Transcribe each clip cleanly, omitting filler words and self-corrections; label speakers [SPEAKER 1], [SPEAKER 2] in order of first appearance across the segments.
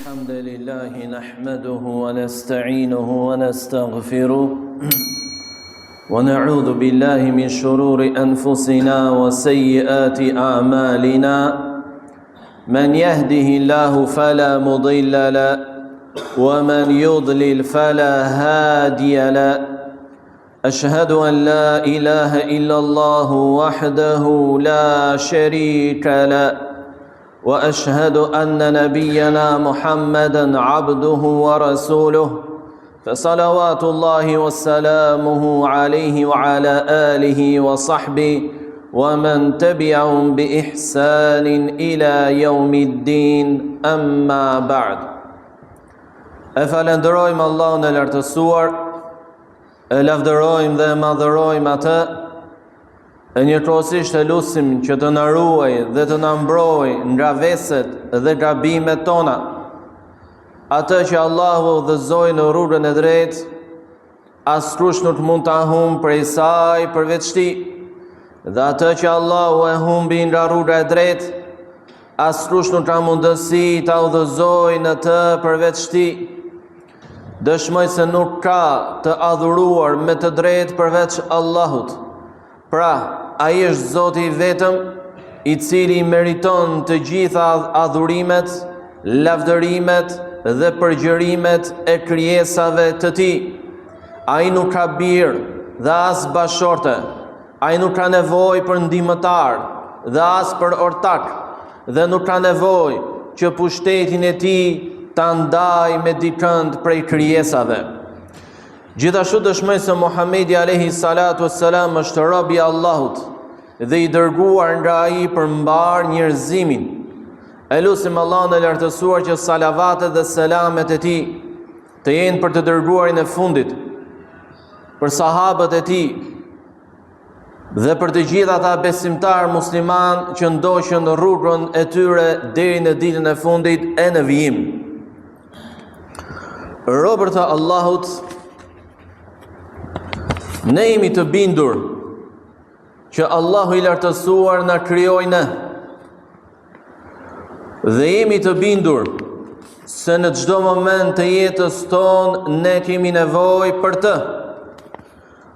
[SPEAKER 1] الحمد لله نحمده ونستعينه ونستغفره ونعوذ بالله من شرور أنفسنا وسيئات أعمالنا من يهده الله فلا مضل له ومن يضلل فلا هادي له أشهد أن لا إله إلا الله وحده لا شريك له وأشهد أن نبينا محمدا عبده ورسوله فصلوات الله وسلامه عليه وعلى آله وصحبه ومن تبعهم بإحسان إلى يوم الدين أما بعد E falënderojmë Allahun e lartësuar, e lavdërojmë dhe e madhërojmë atë, e njëkohësisht e lusim që të na ruajë dhe të na mbrojë nga veset dhe gabimet tona. Atë që Allahu udhëzoi në rrugën e drejtë, askush nuk mund ta humbë prej saj përveç tij. Dhe atë që Allahu e humbi nga rruga e drejtë, askush nuk ka mundësi ta udhëzojë në të përveç tij. Dëshmoj se nuk ka të adhuruar me të drejtë përveç Allahut. Pra, ai është Zoti i vetëm, i cili meriton të gjitha adhurimet, lavdërimet dhe përgjërimet e krijesave të tij. Ai nuk ka bir dhe as bashkëshorte. Ai nuk ka nevojë për ndihmëtar dhe as për ortak dhe nuk ka nevojë që pushtetin e tij ta ndajë me dikënd prej krijesave. Gjithashtu dëshmoj se Muhamedi alayhi salatu wassalam është rob i Allahut dhe i dërguar nga ai për mbarë njerëzimin. E lusim Allahun e lartësuar që salavatet dhe selamet e tij të jenë për të dërguarin e fundit, për sahabët e tij dhe për të gjithë ata besimtarë muslimanë që ndoqën rrugën e tyre deri në ditën e fundit e në vijim. Robër të Allahut, ne jemi të bindur që Allahu i lartësuar na krijoi ne dhe jemi të bindur se në çdo moment të jetës tonë ne kemi nevojë për të.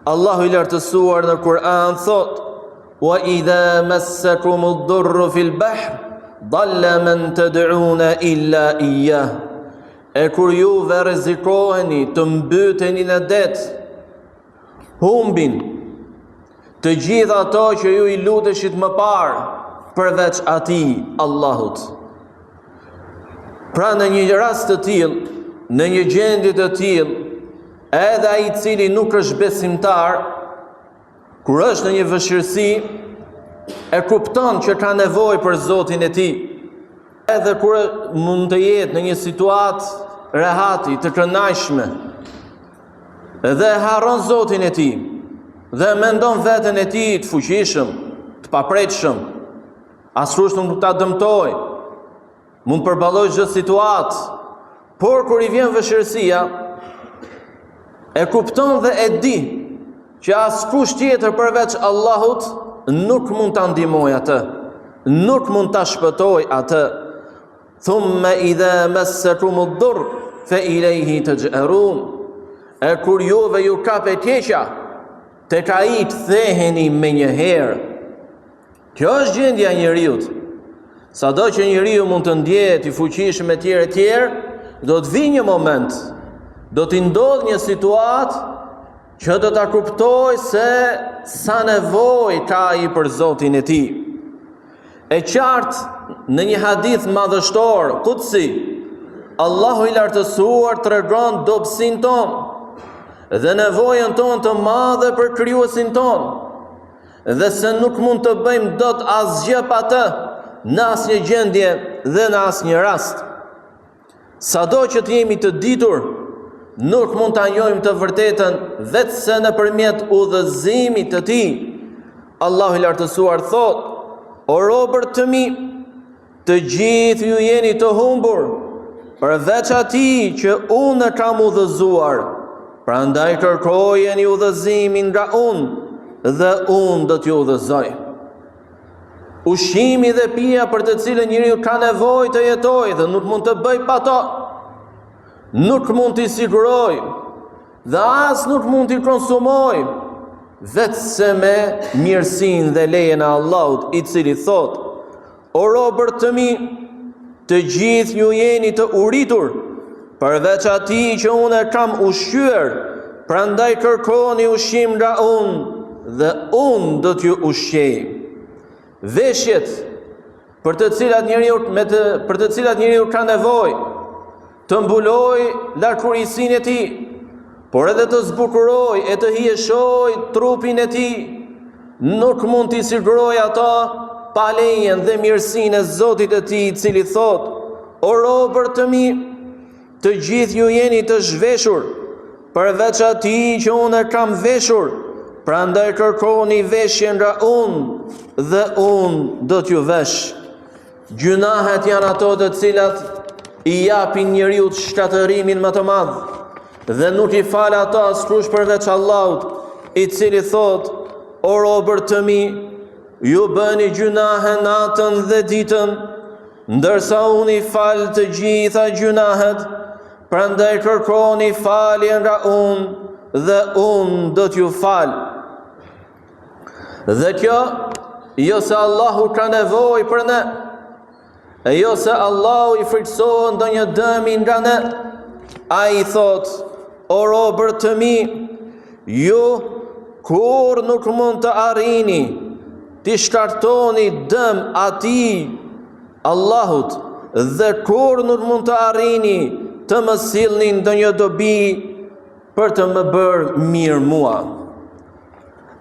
[SPEAKER 1] Allahu i lartësuar në Kur'an thotë: "Wa idha massakum ad-durru fil bahr, dalla man tad'una illa iyyah." E kur juve rrezikoheni të mbyteni në det, humbin të gjithë ato që ju i luteshit më parë përveç atij Allahut. Pra në një rast të tillë, në një gjendje të tillë, edhe ai i cili nuk është besimtar, kur është në një vështirësi, e kupton që ka nevojë për Zotin e tij. Edhe kur mund të jetë në një situatë rehati, të kënaqshme, Dhe e harron Zotin e tij dhe mendon veten e tij të fuqishëm, të paprekshëm. Askush nuk mund ta dëmtojë. Mund të përballojë çdo situatë. Por kur i vjen vështirësia, e kupton dhe e di që askush tjetër përveç Allahut nuk mund ta ndihmojë atë, nuk mund ta shpëtojë atë. Thumma idha massakum ad-durr fa ilayhi taj'arun. E kur juve ju kap e keqja, tek ai ktheheni menjëherë. Kjo është gjendja e njeriut. Sado që njeriu mund të ndjehet i fuqishëm e tjerë e tjerë, do të vijë një moment, do t'i ndodhë një situatë që do ta kuptojë se sa nevojë ka ai për Zotin e tij. E qartë në një hadith madhështor, kudsi, Allahu i lartësuar tregon dobësinë tonë dhe nevojën tonë të madhe për krijuesin tonë dhe se nuk mund të bëjmë dot asgjë pa të në asnjë gjendje dhe në asnjë rast. Sado që të jemi të ditur, nuk mund ta njohim të vërtetën veçse nëpërmjet udhëzimit të tij. Allahu i lartësuar thotë: O robër të mi, të gjithë ju jeni të humbur, përveç atij që unë e kam udhëzuar. Prandaj kërkojeni udhëzimin nga unë dhe unë do t'ju udhëzoj. Ushqimi dhe pija për të cilën njeriu ka nevojë të jetojë dhe nuk mund të bëjë pa to. nuk mund t'i sigurojë dhe as nuk mund t'i konsumojë veçse me mirësinë dhe lejen e Allahut, i cili thotë: O robër të mi, të gjithë ju jeni të uritur, përveç atij që unë e kam ushqyer, prandaj kërkoni ushqim nga unë dhe unë do t'ju ushqej. Veshjet për të cilat njeriu me të për të cilat njeriu ka nevojë të mbulojë lakuriqësinë e tij, por edhe të zbukurojë e të hijeshojë trupin e tij, nuk mund t'i sigurojë ato pa lejen dhe mirësinë e Zotit të tij, i cili thotë: O robër të mi, të gjithë ju jeni të zhveshur, përveç atij që unë e kam veshur, prandaj kërkoni veshje nga unë dhe unë do t'ju vesh. Gjynahet janë ato të cilat i japin njeriut shkatërrimin më të madh dhe nuk i fal ato askush përveç Allahut, i cili thotë: O robër të mi, ju bëni gjynahe natën dhe ditën, ndërsa unë i fal të gjitha gjynahet, prandaj kërkoni falje nga unë dhe unë do t'ju fal. Dhe kjo, jo se Allahu ka nevojë për ne, e jo se Allahu i frikësohet ndonjë dëmi nga ne, ai thotë, o robër të mi, ju kurrë nuk mund të arrini, t'i shkaktoni dëm atij Allahut, dhe kurrë nuk mund të arrini të më sillni ndonjë dobi për të më bërë mirë mua.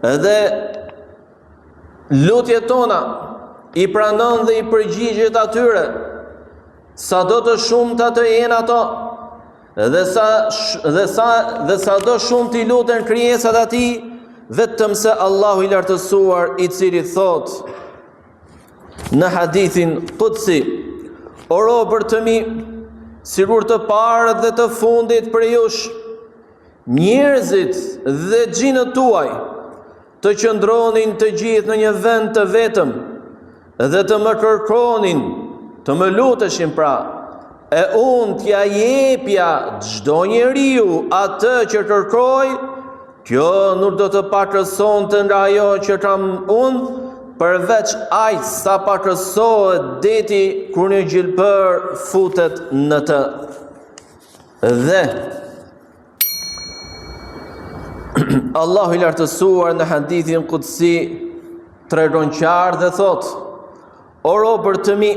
[SPEAKER 1] Edhe lutjet tona i pranon dhe i përgjigjet atyre, sado të shumta të jenë ato, dhe sa dhe sa dhe sado shumë t'i luten krijesat atij, vetëm se Allahu i lartësuar i cili thotë në hadithin kudsi, o robër të mi, sikur të parët dhe të fundit prej jush, Njerëzit dhe xhinët tuaj të qëndronin të gjithë në një vend të vetëm dhe të më kërkonin, të më luteshin pra, e unë t'ia jepja çdo njeriu atë që kërkoi, kjo nuk do të pakësonte nga ajo që kam unë, përveç aq sa pakësohet deti kur një gjilpërë futet në të. Dhe Allahu i lartësuar në hadithin kudsi tregon qartë dhe thotë O robër të mi,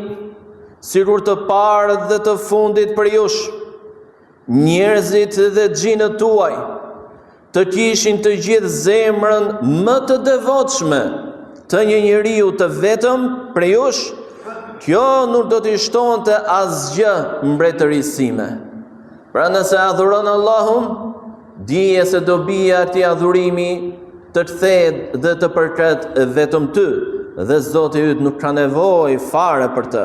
[SPEAKER 1] sikur të parët dhe të fundit prej jush, njerëzit dhe xhinët tuaj, të kishin të gjithë zemrën më të devotshme të një njeriu të vetëm prej jush, kjo nuk do t'i shtonte asgjë mbretërisë sime. Pra nëse adhuron Allahun, dije se dobia e këtij adhurimi të kthehet dhe të përket vetëm ty, dhe Zoti yt nuk ka nevojë fare për të.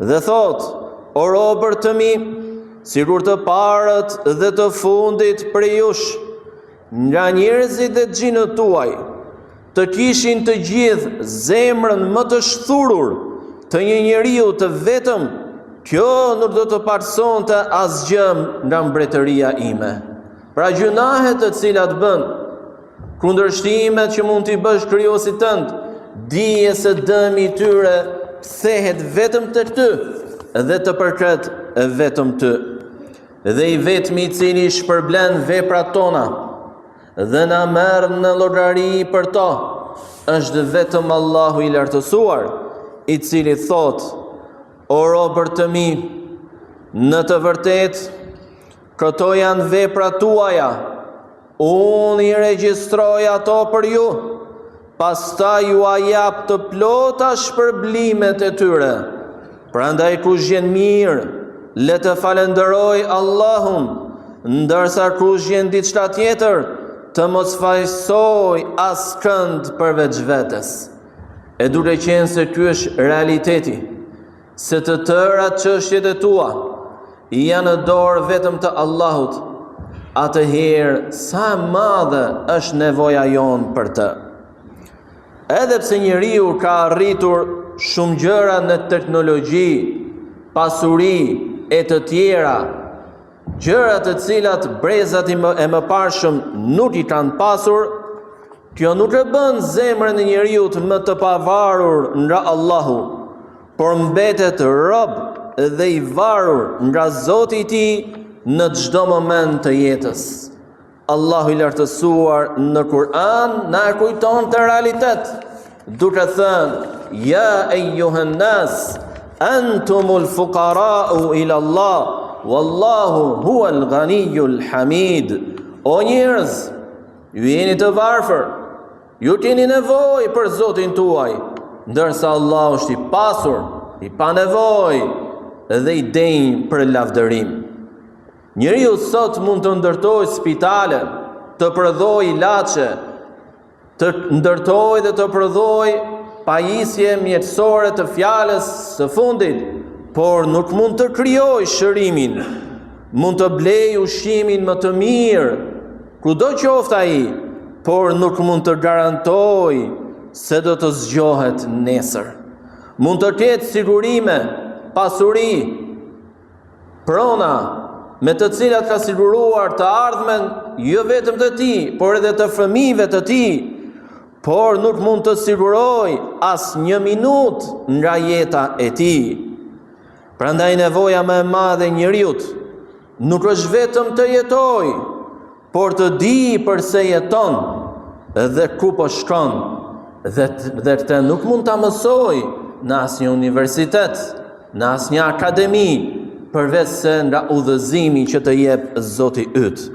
[SPEAKER 1] Dhe thotë, o robër të mi, sikur të parët dhe të fundit prej jush, nga njerëzit dhe xhinët tuaj, të kishin të gjithë zemrën më të shthurur të një njeriu të vetëm, kjo nuk do të pakësonte asgjë nga mbretëria ime. Pra gjynahet të cilat bën, Kundërshtimet që mund t'i bësh krijuesit tënd, dije se dëmi i tyre kthehet vetëm tek ty dhe të përket vetëm ty. Dhe i vetmi i cili i shpërblen veprat tona dhe na merr në llogari për to, është vetëm Allahu i lartësuar, i cili thotë, o robër të mi, në të vërtetë, këto janë veprat tuaja, Unë i regjistroj ato për ju, pastaj jua jap të plota shpërblimet e tyre. Prandaj kush gjen mirë, le të falënderojë Allahun, ndërsa kush gjen diçka tjetër, të mos fajësojë askënd përveç vetes. E duke qenë se ky është realiteti, se të tëra çështjet e tua janë në dorë vetëm të Allahut, atëherë sa e madhe është nevoja jonë për të. Edhe pse njeriu ka arritur shumë gjëra në teknologji, pasuri e të tjera, gjëra të cilat brezat e mëparshëm nuk i kanë pasur, kjo nuk e bën zemrën e njeriut më të pavarur nga Allahu, por mbetet rob dhe i varur nga Zoti i tij në çdo moment të jetës. Allahu i lartësuar në Kur'an na e kujton këtë realitet, duke thënë: Ja ejuhen nas, antumul fuqara'u ila Allah, wallahu huwal ghaniyyul hamid. O njerëz, ju jeni të varfër, ju keni nevojë për Zotin tuaj, ndërsa Allahu është i pasur, i panevojë dhe i denjë për lavdërim. Njeriu sot mund të ndërtojë spitale, të prodhojë ilaçe, të ndërtojë dhe të prodhojë pajisje mjekësore të fjalës së fundit, por nuk mund të krijojë shërimin. Mund të blejë ushqimin më të mirë, kudo qoftë ai, por nuk mund të garantojë se do të zgjohet nesër. Mund të ketë sigurime, pasuri, Prona me të cilat ka siguruar të ardhmen jo vetëm të tij, por edhe të fëmijëve të tij, por nuk mund të sigurojë as një minutë nga jeta e tij. Prandaj nevoja më e madhe e njeriut nuk është vetëm të jetojë, por të dijë përse jeton dhe ku po shkon dhe, dhe këtë nuk mund ta mësojë në asnjë universitet, në asnjë akademi, përveçse nga udhëzimi që të jep Zoti yt.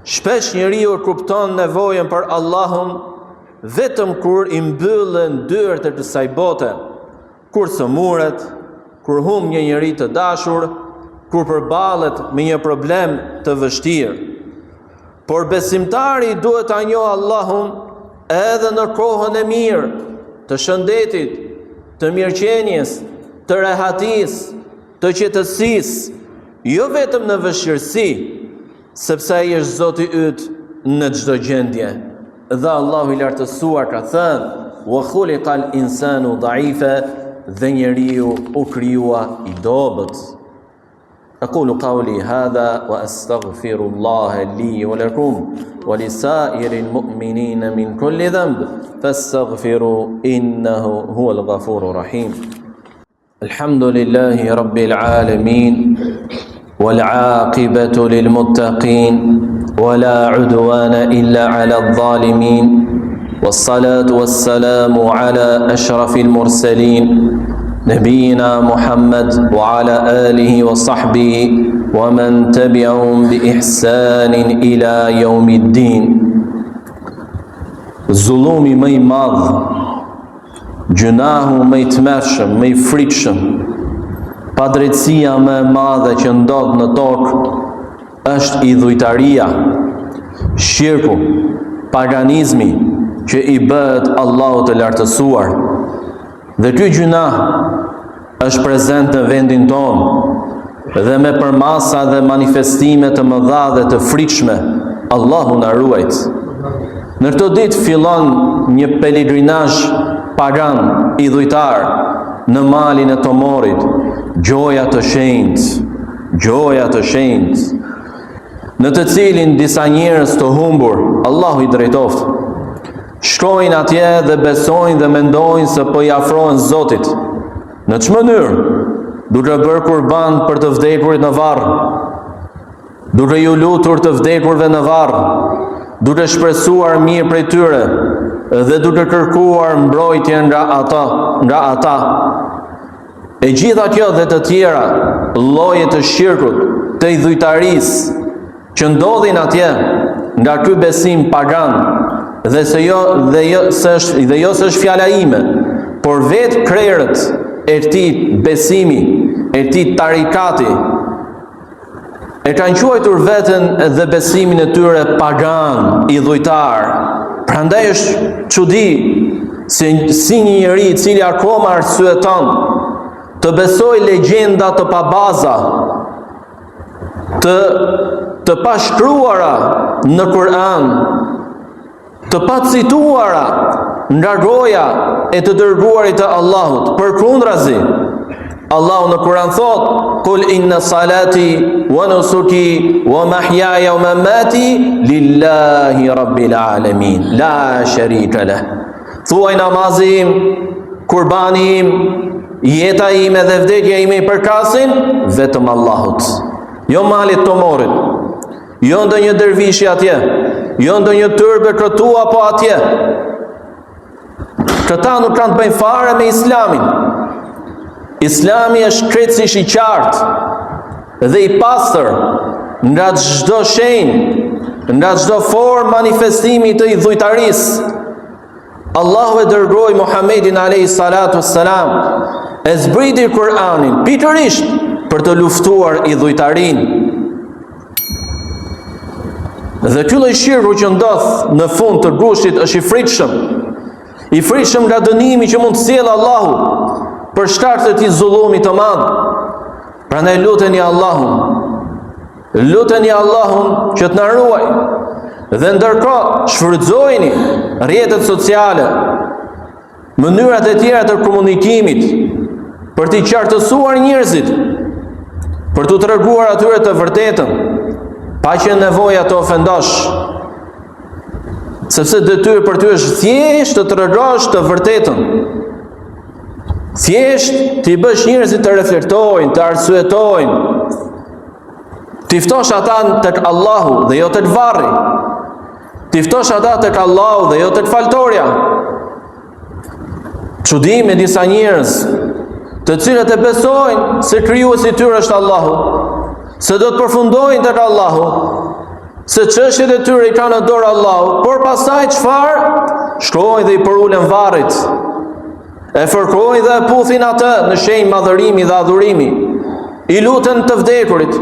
[SPEAKER 1] Shpesh njeriu kupton nevojën për Allahun vetëm kur i mbyllen dyert e kësaj bote, Kur sëmuret, kur humb një njeri të dashur, kur përballet me një problem të vështirë. Por besimtari duhet ta njohë Allahun edhe në kohën e mirë, të shëndetit, të mirëqenies, të rehatisë, të qetësisë, jo vetëm në vështirësi, sepse ai është Zoti yt në çdo gjendje. Dhe Allahu i lartësuar ka thënë: "Wa khuliqal insanu da'ifa" dhe njeriu u krijua i dobët. Aqulu qawli hadha wa astaghfirullaha li wa lakum wa li sa'iril mu'minina min kulli dhanb fastaghfiru innahu huwal ghafurur rahim. الحمد لله رب العالمين والعاقبة للمتقين ولا عدوان إلا على الظالمين والصلاة والسلام على أشرف المرسلين نبينا محمد وعلى آله وصحبه ومن تبعهم بإحسان إلى يوم الدين Zullumi më i madh Gjynahu më i tmerrshëm, më i frikshëm, padrejtësia më e madhe që ndodh në tokë është idhujtaria, shirku, paganizmi që i bëhet Allahut të lartësuar. Dhe ky gjynah është prezent në vendin tonë dhe me përmasa dhe manifestime të mëdha dhe të frikshme, Allahu na ruajt. Në këto ditë fillon një pelegrinazh pagan idhujtar në malin e Tomorit, gjoja të shenjtë, gjoja të shenjtë, në të cilin disa njerëz të humbur, Allahu i drejtoftë, Shkojnë atje dhe besojnë dhe mendojnë se po i afrohen Zotit. Në ç'mënyrë? Duke bërë kurban për të vdekurit në varr, duke iu lutur të vdekurve në varr, duke shpresuar mirë prej tyre dhe duke kërkuar mbrojtje nga ata, nga ata. E gjitha kjo dhe të tjera lloje të shirkut, të idhujtarisë, që ndodhin atje nga ky besim pagan dhe se jo dhe jo se është dhe jo se është fjala ime, por vetë krerët e këtij besimi, e këtij tarikati e kanë quajtur veten dhe besimin e tyre pagan, idhujtar. Prandaj është çudi se si një njeri i cili akoma arsyeton të besojë legjenda të pabaza, të të pashkruara në Kur'an, të pacituara nga goja e të dërguarit të Allahut, përkundrazi. Allahu në Kur'an thotë: "Kul inna salati wa nusuki wa mahyaya wa mamati lillahi rabbil alamin, la sharika lah." Thuaj namazi im, kurbani im, jeta ime dhe vdekja ime i përkasin vetëm Allahut. Jo malit Tomorrit, jo ndonjë dervishi atje, jo ndonjë tyrbe këtu apo atje. Këta nuk kanë të bëjnë fare me islamin. Islami është krejtësisht i qartë dhe i pastër nga çdo shenjë, nga çdo formë manifestimi të idhujtarisë. Allahu e dërgoi Muhammedin alayhi salatu wassalam e zbriti Kur'anin pikërisht për të luftuar idhujtarinë. Dhe ky lloj shirku që ndodh në fund të gushtit është i frikshëm. I frikshëm nga dënimi që mund të sjellë Allahu për shkak të këtij zullumi të madh. Prandaj luteni Allahun. Luteni Allahun që të na ruajë. Dhe ndërkohë shfrytëzojini rrjetet sociale, mënyrat e tjera të komunikimit për t'i qartësuar njerëzit, për t'u treguar atyre të vërtetën, pa qenë nevoja të ofendosh, sepse detyrë për ty është thjesht të tregosh të vërtetën. Thjesht t'i bësh njerëzit të reflektojnë, të arsyetojnë, t'i ftosh ata tek Allahu dhe jo tek varri. T'i ftosh ata tek Allahu dhe jo tek faltorja. Çudi me disa njerëz, të cilët e besojnë se krijuesi i tyre është Allahu, se do të përfundojnë tek Allahu, se çështjet e tyre i ka në dorë Allahu, por pastaj çfarë? Shkojnë dhe i përulen varrit. E fërkojnë dhe e puthin atë në shenjë madhërimi dhe adhurimi. I luten të vdekurit.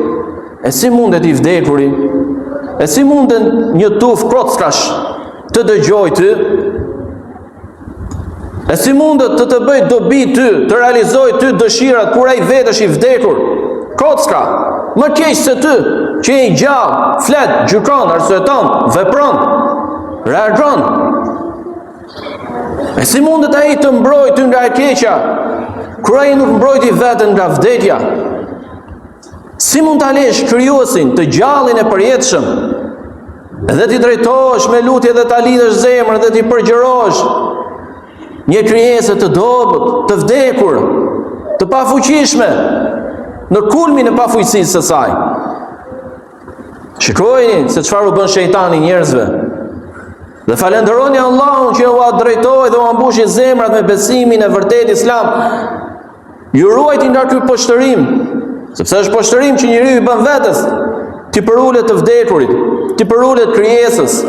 [SPEAKER 1] E si mundet i vdekuri? E si mundet një tufë kockash të dëgjojë ty? E si mundet të të bëjë dobi ty, të realizojë ty dëshirat kur ai vetë është i vdekur? Kocka, më keq se ty, që je i gjallë, flet, gjykon, arsyeton, vepron, reagon. E si mundet ai të mbrojë ty nga e keqja, kur ai nuk mbrojti veten nga vdekja? Si mund ta lesh krijuesin të gjallin e përjetshëm dhe t'i drejtohesh me lutje dhe ta lidhësh zemrën dhe t'i përgjërohesh një krijese të dobët, të vdekur, të pafuqishme, në kulmin e pafuqisë së saj. Shikojeni se çfarë u bën shejtani njerëzve. Dhe falënderoni Allahun që ua drejtoi dhe ua mbushi zemrat me besimin e vërtetë islam. Ju ruajti nga ky poshtërim, sepse është poshtërim që njeriu i bën vetes, t'i përulet të vdekurit, t'i përulet krijesës,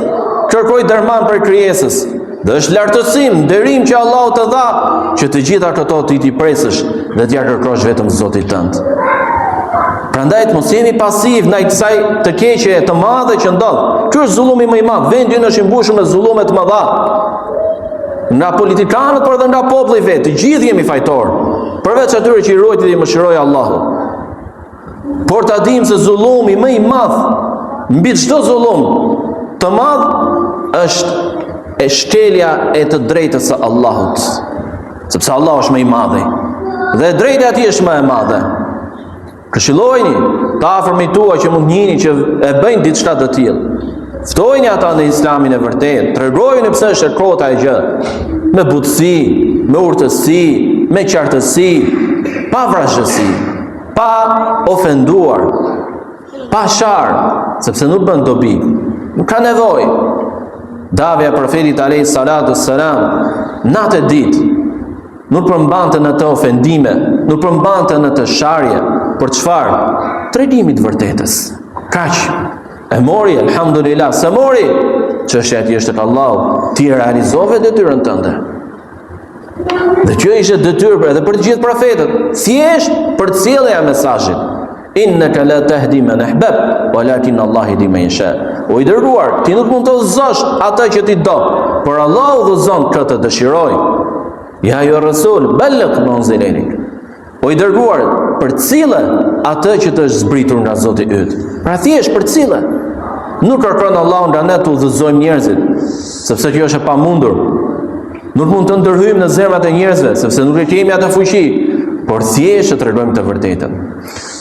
[SPEAKER 1] kërkojë derman prej krijesës. Dhe është lartësim, nderim që Allahu të dha, që të gjitha këto ti t'i presësh dhe t'ia kërkosh vetëm Zotit tënd. Prandaj të mos jemi pasiv ndaj kësaj të keqeje të madhe që ndodh. Ky është zullumi më i madh. Vendi ynë është i mbushur me zullume të mëdha. Nga politikanët, por edhe nga populli vetë, të gjithë jemi fajtorë. Përveç atyre që i ruajti dhe i mëshiroi Allahu. Por ta dimë se zullumi më i madh mbi çdo zullum të madh është e shkelja e të drejtës së Allahut. Sepse Allahu është më i madhi dhe e drejta e tij është më e madhe. Këshillojini të afërmit tuaj që mund të njihni që e bëjnë diçka të tillë. Ftojini ata në islamin e vërtetë, tregojini pse është e kotë ajo gjë. Me butësi, me urtësi, me qartësi, pa vrazhdësi, pa ofenduar, pa sharë, sepse nuk bën dobi. Nuk ka nevojë. Davja e profetit alayhi salatu selam, natë e ditë, Nuk përmbante në të ofendime, nuk përmbante në të sharje, por çfarë? Tregimi i të vërtetës. Kaq. E mori, alhamdulillah, s'e mori. Çështja e tij është tek Allahu. Ti e realizove detyrën tënde. Dhe kjo ishte detyrë për edhe për të gjithë profetët. Thjesht përcjellja e mesazhit. Innaka la tahdi man ahbab, walakin Allah yahdi man yasha. O i dërguar, ti nuk mund të udhëzosh atë që ti do, por Allah udhëzon kë të dëshirojë. Ja ejjuha rasul, balligh ma unzila ilejk. O i dërguar, përcille atë që të është zbritur nga Zoti yt. Pra thjesht përcille. Nuk kërkon Allahu nga ne të udhëzojmë njerëzit, sepse kjo është e pamundur. Nuk mund të ndërhyjmë në zemrat e njerëzve, sepse nuk e kemi atë fuqi. por thjesht të tregojmë të vërtetën.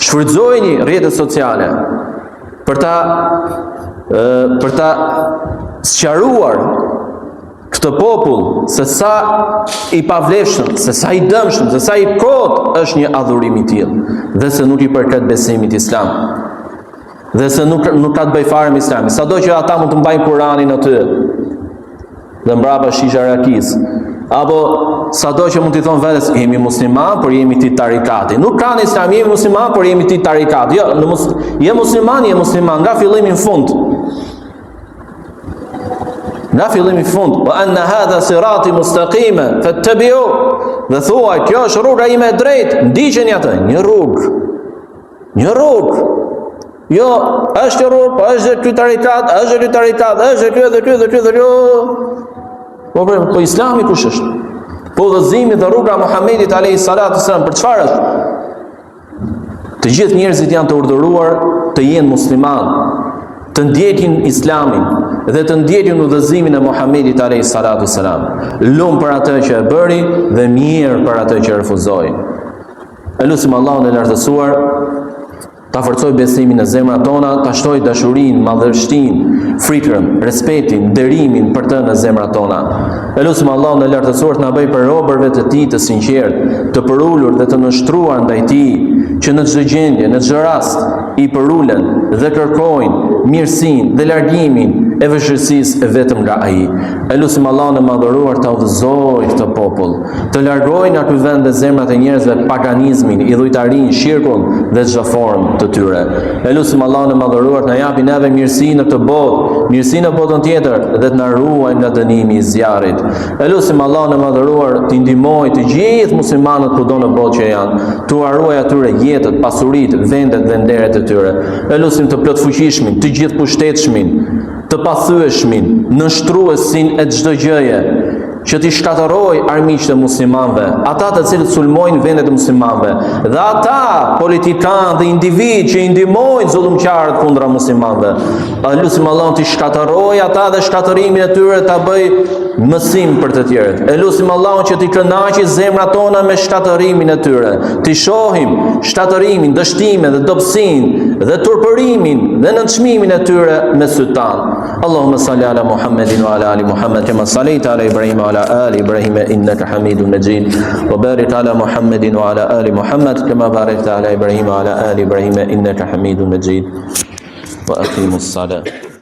[SPEAKER 1] Shfrytëzojini rrjetet sociale për ta për ta sqaruar këtë popull se sa i pavlefshëm, se sa i dëmshëm, se sa i kotë është një adhurim i tillë dhe se nuk i përket besimit islam. Dhe se nuk nuk ka të bëjë fare me islamin. Sado që ata mund të mbajnë Kuranin aty dhe mbrapa shisha e rakisë, apo sado që mund t'i thonë vetes jemi musliman, por jemi të tarikatit. Nuk ka në islam jemi musliman, por jemi të tarikatit. Jo, në mus, je musliman, je musliman nga fillimi në fund. Nga fillimi në fund, wa anna hadha sirati mustaqima fattabi'u. Dhe thuaj, kjo është rruga ime e drejtë, ndiqeni atë, një rrugë. Një rrugë. Jo, është kjo rrugë, po është ky tarikat, është ky tarikat, është ky dhe ky dhe ky dhe ky. Po po, po Islami kush është? Po udhëzimi dhe rruga e Muhamedit alayhi salatu selam për çfarë është? Të gjithë njerëzit janë të urdhëruar të jenë muslimanë, të ndjekin Islamin dhe të ndjekin udhëzimin e Muhamedit alayhi salatu selam. Lum për atë që e bëri dhe mjerë për atë që e refuzoi. E lusim Allahun e lartësuar ta forcojë besimin në zemrat tona, ta shtojë dashurinë, madhështinë, frikën, respektin, nderimin për të në zemrat tona. E lusim Allahun e lartësuar të na bëjë prej robërve të tij të sinqertë, të përulur dhe të nënshtruar ndaj tij, që në çdo gjendje, në çdo rast i përulen dhe kërkojnë mirësinë dhe largimin e vështirësisë vetëm nga ai. E lusim Allahun e madhëruar ta udhëzojë këtë popull, Të largojë nga ky vend dhe zemrat e njerëzve paganizmin, idhujtarinë, shirkun dhe çdo formë të tyre. E lusim Allahun e Madhëruar të na japi neve mirësi në këtë botë, mirësi në botën tjetër dhe të na ruajë nga dënimi i zjarrit. E lusim Allahun e Madhëruar t'i ndihmojë të gjithë muslimanët kudo në botë që janë, t'ua ruajë atyre jetët, pasuritë, vendet dhe nderet e tyre. E lusim të plotfuqishmin, të gjithëpushtetshmin, të pathyeshmin, nënshtruesin e çdo gjëje, që t'i shkatërrojë armiqtë e muslimanëve, ata të cilët sulmojnë vendet e muslimanëve, dhe ata politikanë dhe individë që i ndihmojnë zullumqarët kundra muslimanëve. E lusim Allahun t'i shkatërrojë ata dhe shkatërrimin e tyre ta bëjë mësim për të tjerët. E lusim Allahun që t'i kënaqë zemrat tona me shkatërrimin e tyre. T'i shohim shkatërrimin, dështimin dhe dobësinë dhe turpërimin dhe nënçmimin e tyre me sytë tanë. Allahumma salli ala Muhammedin wa ala ali Muhammed kama sallaita ala Ibrahim wa ala ali Ibrahim innaka Hamidum Majid. Wa barik ala Muhammedin wa ala ali Muhammed kama barakta ala Ibrahim wa ala ali Ibrahim innaka Hamidum Majid. Wa aqimus salat.